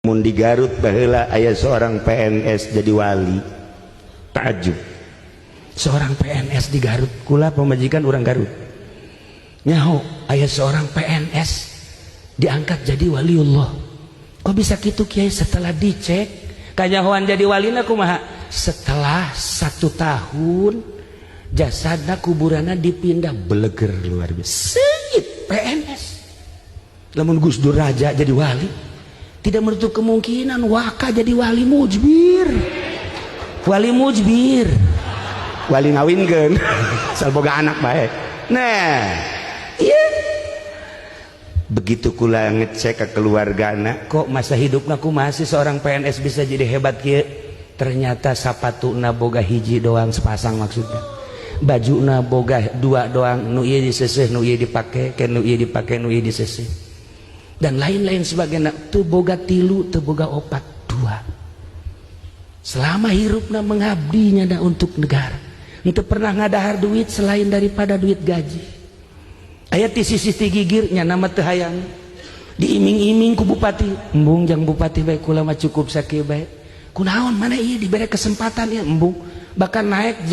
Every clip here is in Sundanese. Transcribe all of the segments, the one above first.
Mun di Garut baheula aya seorang PNS jadi wali, takjub. Seorang PNS di Garut, kula pamajikan orang Garut, nyaho aya seorang PNS diangkat jadi waliullah. Kok bisa gitu, Kiai? Setelah dicek kanyahoan jadi walina kumaha, setelah satu tahun jasadna, kuburanna dipindah, beleger luar biasa. Seungit PNS. Lamun Gus Dur raja jadi wali, tidak menutup kemungkinan waka jadi wali mujbir, wali mujbir, wali ngawinkeun, asal boga anak baik. Nah iya, begitu kula ngecek ke keluargana, kok masa hidupna aku masih seorang PNS bisa jadi hebat kieu? Ternyata sapatuna boga hiji doang, sepasang maksudnya. Bajuna boga dua doang, nu ieu diseseh, nu ieu dipake, ke nu ieu dipake, nu ieu diseseh, dan lain-lain sebagainya. Teu boga tilu, teu boga opat, dua. Selama hirupna mengabdinya da untuk negara, untuk pernah ngadahar duit selain daripada duit gaji. Aya ti sisi ti gigirnya nama teu hayang diiming-iming ku bupati. Embung jang bupati bae, kula mah cukup sakieu bae. Kunaon mana ieu diberi kesempatan ya? Embung. Bahkan naik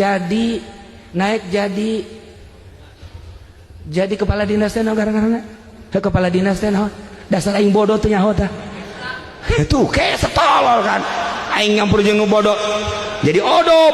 jadi kepala dinas teh naon gara-garana? Kepala dinas teh naon? Dasar aing bodoh teh nyaho tah. Tuh kayak setolol kan, aing nyampur jeung nu bodoh jadi odob.